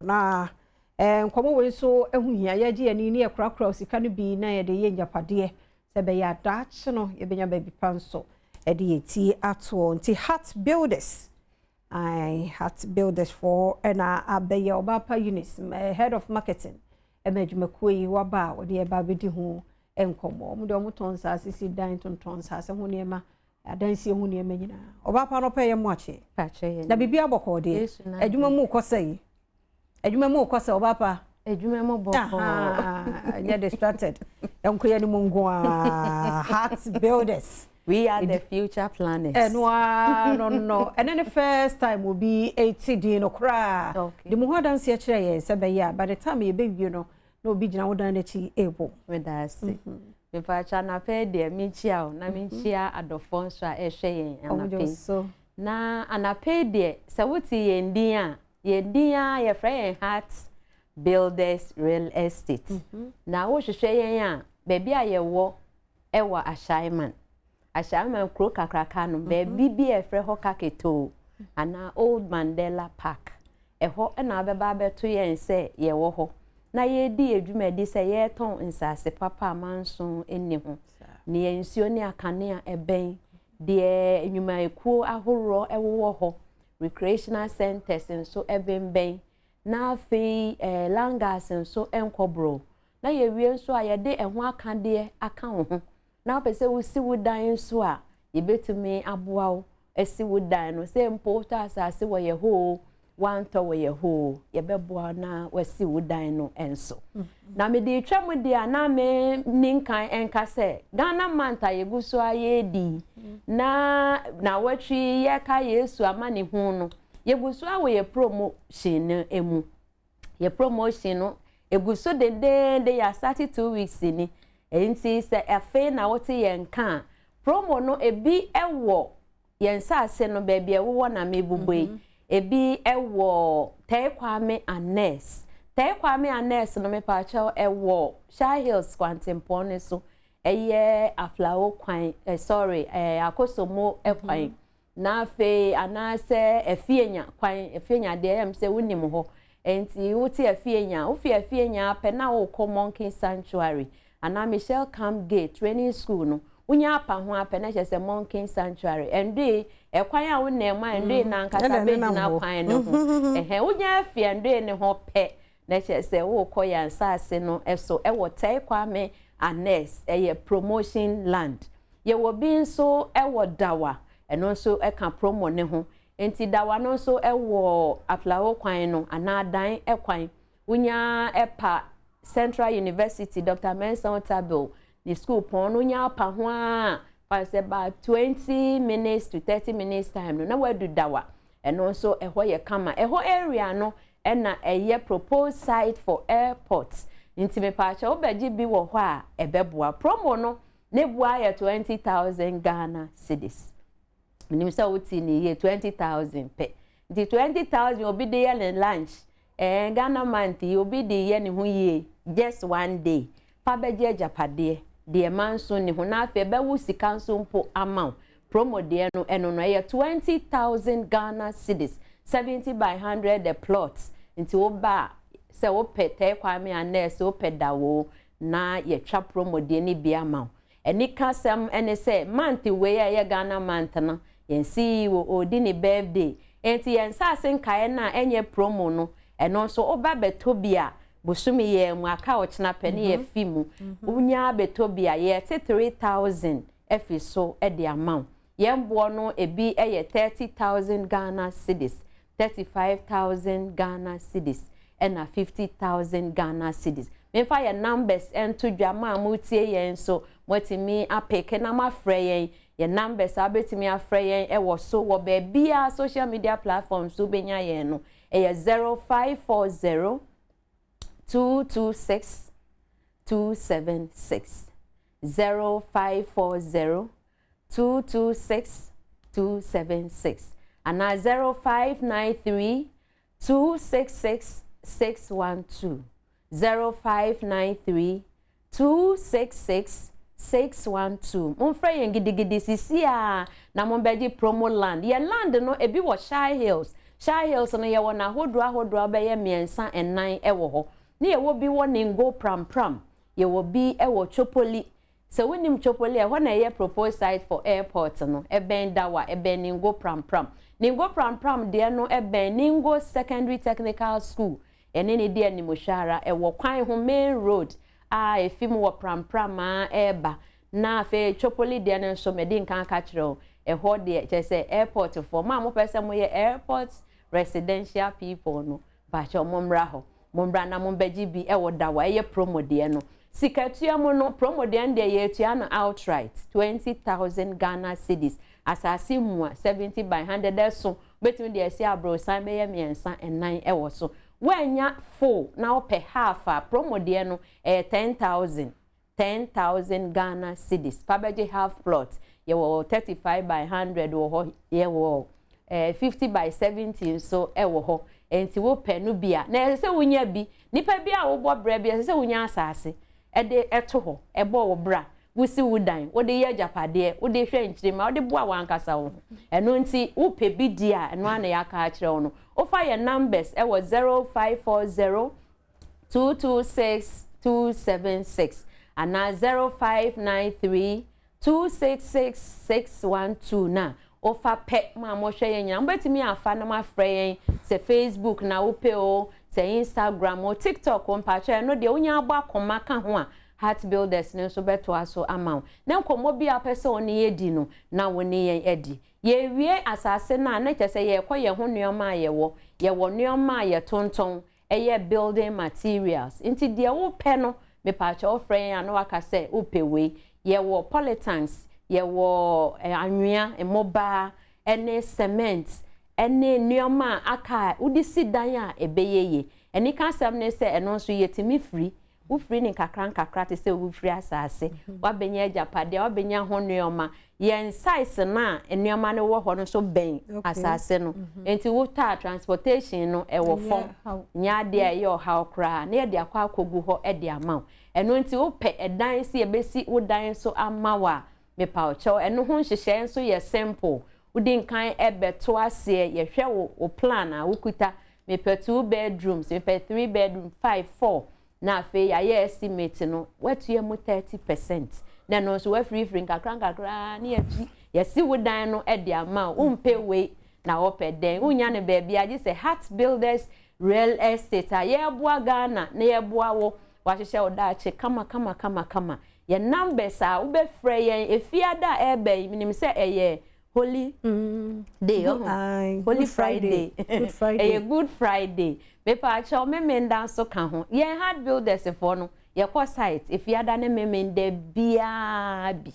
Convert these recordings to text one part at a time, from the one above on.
Na nkɔmmɔ wei nso ho hia. Yɛgye yɛn ani na yɛkurakura sika no bi na yɛde yɛ nnyapadeɛ sɛ ɛbɛyɛ a daakye no yɛbɛnya baabi pa nso ɛde yɛn ti ato. Nti Heart Builders, Heart Builders for ɛna abɛyɛ Obaapa Eunice, Head of Marketing, ɛma adwumakuo yi waba a wɔde yɛba abɛdi ho nkɔmmɔ. Wɔn de wɔn tɔn nsaase si dan, tontɔn nsaase ho nneɛma, adansie ho nneɛma nyinaa. Obaapa no pɛ yɛ mu akye. Na biribiara bɔkɔɔ deɛ? Adwuma mu kɔ sɛn? Adwuma mu kɔ sɛn, Obaapa? Adwuma mu bɔkɔɔ. Nyɛ distracted. Yɛnkɔ yɛn anim nkoaa. Heart Builders. We are the future planners. Ɛno ara no. Ɛnɛ ne first time obi eti din no koraa. De mo ho adanseɛ kyerɛ yɛn sɛ bɛyɛ a by the time yɛbɛwie no na obi gyina wo dan n'akyi ɛrebɔ. Medaase. Mepa anapɛ deɛ mekyia wo na mekyia adɔfoɔ nso a ɛhwɛ yɛn anapɛ. Na anapɛ deɛ sɛ wote yɛn din a, yɛn din a yɛfrɛ yɛn Heart Builders Real Estate. Na wohwehwɛ yɛn a, baabi a yɛwɔ ɛwɔ Ashaiman. Ashaiman kuro kakraka no, baabi bi a yɛfrɛ hɔ Kaketo anaa Old Mandela Park. Ɛhɔ ɛna abɛba abɛto yɛn sɛ yɛwɔ hɔ. Na yɛredi adwumadi sɛ yɛretɔn nsase papa a manso nni ho. Ne yɛn nsuo ne akanea ɛbɛn, deɛ nnwumayɛkuo ahoroɔ ɛwowɔ hɔ, recreational centers nso ɛbɛnbɛn. Na afei langas nso nkɔborɔ. Na yɛwie nso a yɛde ɛho akadeɛ aka wo ho. Na wopɛ sɛ wosi wo dan nso a, yɛbɛtumi aboa wo asi wo dan no. Sɛ mpo wotɔ asase wɔ yɛ hɔ o, wantɔ wɔ yɛ hɔ o, yɛbɛboa na wasi wo dan no nso. Na mede twa mu deɛ a na me ni nkan nka sɛ Ghana month a yɛgu so a yɛredi na wɔtwe yɛka Yesu ama ne ho no, yɛgu so a wɔ yɛ promotion no mu. Yɛ promotion no egu so dendenden, yɛ asate 2 weeks ni. Nti sɛ afei na wote yɛn ka a, promo no ebi ɛwɔ yɛn nsaase no baabi a ɛwowɔ na mebubu yi. Ebi ɛwɔ Tei Kwame Annex. Tei Kwame Annex no mepaakyɛw ɛwɔ Shai Hills Kwantempɔn no so. Ɛyɛ Aflao kwan, sorry, Akosombo kwan. Na afei anaasɛ Afienya kwan, Afienya deɛ ɛyɛ sɛ wonim hɔ. Nti wote Afienya, wofi Afienya pɛ na wokɔ Monkey Sanctuary anaa Michelle Camp Gate Training School no. Wonya apa ho apɛ na kyerɛ sɛ Monkey Sanctuary. Ɛndoe ɛkwan a wonam mu a ɛndoe nankasa bɛgyina kwan no ho. Ɛhɛn, wonya afi ɛndoe ne ho pɛ na kyerɛ sɛ wokɔ yɛn asase no so ɛwɔ Tei Kwame Annex, ɛyɛ promotion land. Yɛwɔ bi nso ɛwɔ Dawa, ɛno nso ɛka promo ne ho. Nti Dawa no nso ɛwɔ Aflao kwan no anaa Dan ɛkwan. Wonya ɛpa Central University Dr. Mensah Otabil ne school pɔn no, wonya apa ho a fa sɛ about 20 minutes to 30 minutes time no na wadu Dawa. Ɛno nso ɛhɔ yɛ kama. Ɛhɔ area no ɛna ɛyɛ proposed site for airport. Nti mepaakyɛ wobɛgye bi wɔ hɔ a ɛbɛboa. Promo no ne boa yɛ 20,000 Ghana cedis. Menim sɛ wote ne yie, 20,000 pɛ. Nti 20,000 obi de yɛ ne lunch. Ghana month yi obi de yɛ ne ho yie just one day. Fa bɛgye agyapadeɛ deɛ ma nso ne ho na afei ɛbɛwo sika nso mpo ama wo. Promo deɛ no ɛno no ɛyɛ 20,000 Ghana cedis, 70 by 100 the plot. Nti woba a sɛ wopɛ Tei Kwame Annex, wopɛ Dawo na yɛtwa promo deɛ no bi ama wo. Ɛni kasɛm ɛne sɛ month wei a ɛyɛ Ghana month no, yɛn CEO ɔdi ne birthday. Nti yɛn nsaase nkaeɛ no a ɛnyɛ promo no, ɛno nso woba bɛtɔ bi a bosome yɛ mu aka ɔkyena pɛ ne yɛfi mu. Wonya bɛtɔ bi a yɛte 3,000 ɛfi so ɛde ama wo. Yɛn boɔ no ebi ɛyɛ 30,000 Ghana cedis, 35,000 Ghana cedis, ɛna 50,000 Ghana cedis. Memfa yɛn numbers ɛnto dwa ma a motie yɛn nso moatumi apeke na moafrɛ yɛn. Yɛn numbers a wobɛtumi afrɛ yɛn ɛwɔ so wɔ baabiara social media platforms so wobɛnya yɛn no ɛyɛ 0540 226 276, 0540 226 276 anaa 0593 266 612, 0593 266 612. Momfrɛ yɛn gidigidi sisi a na mombɛgye promo land. Yɛn land no ebi wɔ Shai Hills. Shai Hills no yɛwɔ n'ahodoɔ ahodoɔ bɛyɛ mmiɛnsa nnan wɔ hɔ. Ne yɛwɔ bi wɔ Ningo Prampram, yɛwɔ bi wɔ Tsopoli. Sɛ wonim Tsopoli, ɛhɔ na ɛyɛ proposed site for airport no, ɛbɛn Dawa, ɛbɛn Ningo Prampram. Ningo Prampram deɛ no ɛbɛn Ningo Secondary Technical School. Ɛne ne deɛ animhwɛ ɛwɔ kwan ho, main road a efi mu wɔ Prampram a ɛreba. Na afei Tsopoli deɛ no nso, mɛdi nkan ka kyerɛ wo, ɛhɔ deɛ kyerɛ sɛ airport foɔ maa mopɛ sɛ moyɛ airport residential people no, baakyɛ mo mmra hɔ, mo mmra na mo mbɛgye bi ɛwɔ Dawa. Ɛyɛ promo deɛ no, sikatua mu no, promo deɛ no deɛ yɛtua no outright 20,000 Ghana cedis. Asase mu a 70 by 100 ɛso bɛtumi deɛ ɛsi aborɔsan bɛyɛ mmiɛnsa ɛnan ɛwɔ so. Wɔanya full na wɔpɛ half a, promo deɛ no ɛyɛ 10,000, 10,000 Ghana cedis fa bɛgye half plot. Yɛwɔ 35 by 100 wɔ hɔ, yɛwɔ 50 by 70 nso ɛwɔ hɔ. Nti wopɛ no bi a, na ɛsɛ sɛ wonya bi. Nipa bi a wobɔ brɛ bi, ɛsɛ sɛ wonya asase ɛde ɛto hɔ, ɛbɔ wo bra, wosi wo dan, wode yɛ agyapadeɛ, wode hwɛ nkyirima, wode boa w'ankasa wo ho. Ɛno nti wopɛ bi di a, ɛno ana yɛaka akyerɛ wo no. Wofa yɛ numbers ɛwɔ 0540 226 276 anaa 0593 266 612 na wofa pɛ ma mohwɛ yɛn nyinaa, mobɛtumi afa na moafrɛ yɛn. Sɛ Facebook na wopɛ o, sɛ Instagram o, TikTok o, mpakyɛ ɛno deɛ wonya abɔ akoma ka ho a, Heart Builders no nso bɛtoa so ama wo na nkɔmmɔ bi a wopɛ sɛ wo ne yɛ no na wo ne yɛn adi. Yɛwie asase no a, na kyerɛ sɛ yɛrekɔ yɛn ho nneɛma a yɛwɔ nneɛma a yɛtontɔn, ɛyɛ building materials. Nti deɛ wopɛ no, mepaakyɛ wofrɛ yɛn a na waka sɛ wopɛ wei. Yɛwɔ polytanks, yɛwɔ anwea mmobaa ɛne cement ɛne nneɛma a aka a wode si dan a ɛbɛyɛ yie. Ɛne ka asɛm ne sɛ ɛno nso yɛtumi firi wofiri ne nkakra nkakra te sɛ wofiri asase, wabɛnya agyapadeɛ, wabɛnya ho nneɛma. Yɛn size no a nneɛma no wɔ hɔ no nso bɛn asase no, nti wotɔ transportation no ɛwɔ fam, nyɛ adeɛ a ɛyɛ ɔhaw koraa na yɛde akɔ akɔgu hɔ de ama wo. Ɛno nti wopɛ ɛdan si yɛbɛsi wo dan nso ama wo a, mepawkyɛw, ɛno ho nhyehyɛe nso yɛ simple. Wodi nkan ɛbɛto aseɛ, yɛhwɛ wo plan a wokuta, mepɛ two bedrooms, mepɛ three bedroom, five, four, na afei yɛayɛ estimate no, watua mu 30%, na ɛno nso wafirifiri nkakra nkakra ne yɛtwi yɛsi wo dan no de ama wo. Wompɛ wei na wɔpɛ dɛn? Wonya no baabi agye sɛ Heart Builders Real Estate a yɛreboa Ghana na yɛreboa wo wahyehyɛ wo daakye kama kama kama kama. Yɛn numbers a wobɛfrɛ yɛn, efiada a ɛreba yi, menim sɛ ɛyɛ holy day ɔho, Holy Friday, ɛyɛ Good Friday. Mepaakyɛw, Memenda nso ka ho. Yɛn Heart Builders foɔ no, yɛkɔ site efiada ne Memenda biara bi,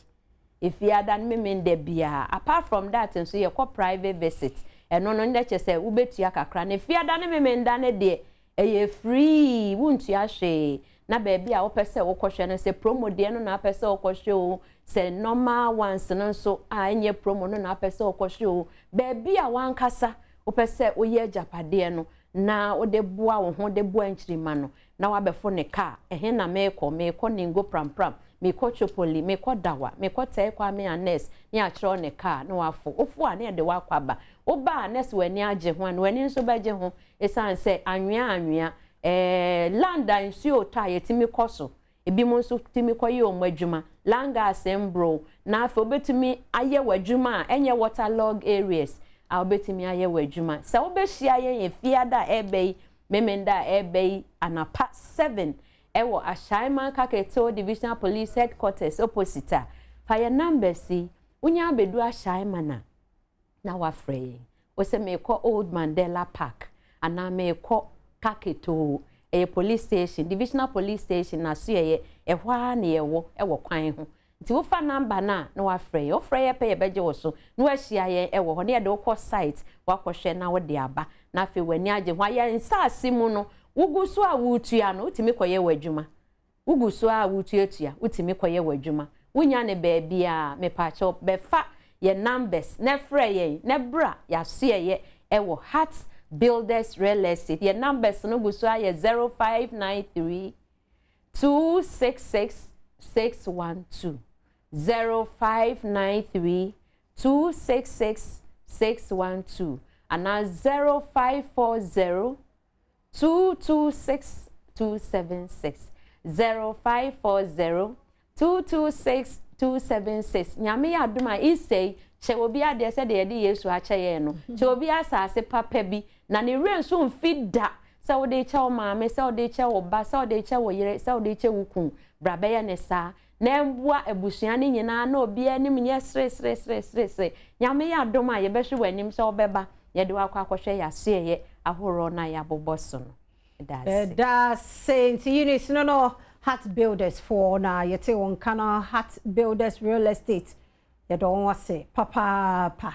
efiada ne Memenda biara. Apart from that nso, yɛkɔ private visit. Ɛno no ndɛ kyɛ sɛ wobɛtua kakra, na efiada ne Memenda ne deɛ ɛyɛ free, wontua hwee. Na baabi a wopɛ sɛ wokɔhwɛ no, sɛ promo deɛ no na apɛ sɛ wokɔhwɛ o, sɛ normal ones no nso a ɛnyɛ promo no na apɛ sɛ wokɔhwɛ o, baabi a wankasa wopɛ sɛ woyɛ agyapadeɛ no na wode boa wo ho, de boa nkyirima no, na wabɛfo ne kaa. Ɛhe na meekɔ? Meekɔ Ningo Prampram, meekɔ Tsopoli, meekɔ Dawa, meekɔ Tɛɛ Kwame Anes, ne akyerɛw ne kaa na wafo. Wofo a, ne yɛde wakɔ aba. Woba a, nɛsɛ w'ani agye ho a, na w'ani nso bɛgye ho, ɛsiane sɛ anwea anwea land a nsuo tɔ a yɛtumi kɔ so, ebi mo nso tumi kɔyɛ wɔn adwuma, landgas mbro, na afei wobɛtumi ayɛ w'adwuma a ɛnyɛ waterlog areas a wobɛtumi ayɛ w'adwuma. Sɛ wobɛhyia yɛn efiada a ɛbɛ yi, Memenda a ɛbɛ yi, anapa 7 ɛwɔ Ashaiman Kaketo Divisional Police Headquarters opposite a, fa yɛn numbers yi. Wonya abɛdu Ashaiman a, na wafrɛ yɛn. Wosɛ meekɔ Old Mandela Park anaa meekɔ Kaketo, ɛyɛ police station, divisional police station na so yɛyɛ ɛhɔ ara na yɛwɔ, ɛwɔ kwan ho. Nti wofa number no a na wafrɛ yɛn, wofrɛ yɛ pɛ, yɛbɛgye wo so na wahyia yɛn ɛwɔ hɔ na yɛde wokɔ site, wakɔhwɛ na wode aba, na afei w'ani agye ho. Ayɛ nsaase mu no, wogu so a wotua no, wotumi kɔyɛ w'adwuma. Wogu so a wotuatua, wotumi kɔyɛ w'adwuma. Wonya ne baabi a, mepaakyɛw, bɛfa yɛn numbers na frɛ yɛn na bra yɛasoɛyɛ ɛwɔ Heart Builders Real Estate. Yɛn numbers no gu so ayɛ 0593 266 612, 0593 266 612. anaa 0540 226 276 0540 226 276. Nyame yɛ adom a, Easter yi, kyɛ obi adeɛ sɛdeɛ yɛde Yesu akyɛ yɛn no. Kyɛ obi asase papa bi na ne werɛ nso mfi da sɛ wode kyɛ wo maame, sɛ wode kyɛ wo ba, sɛ wode kyɛ wo yere, sɛ wode kyɛ wo kun. Bra bɛyɛ ne saa na ɛmboa abusua no nyinaa na obiara anim nyɛ seresereseresere. Nyame yɛ adom a, yɛbɛhwɛ w'anim sɛ wobɛba, yɛde wakɔ akɔhwɛ yɛasoɛyɛ ahoroɔ no a yɛabobɔ so no. Ɛda se nti Eunice no Heart Builders foɔ na yɛte wɔn ka no, Heart Builders Real Estate, yɛdɔ wɔn ase papaapa.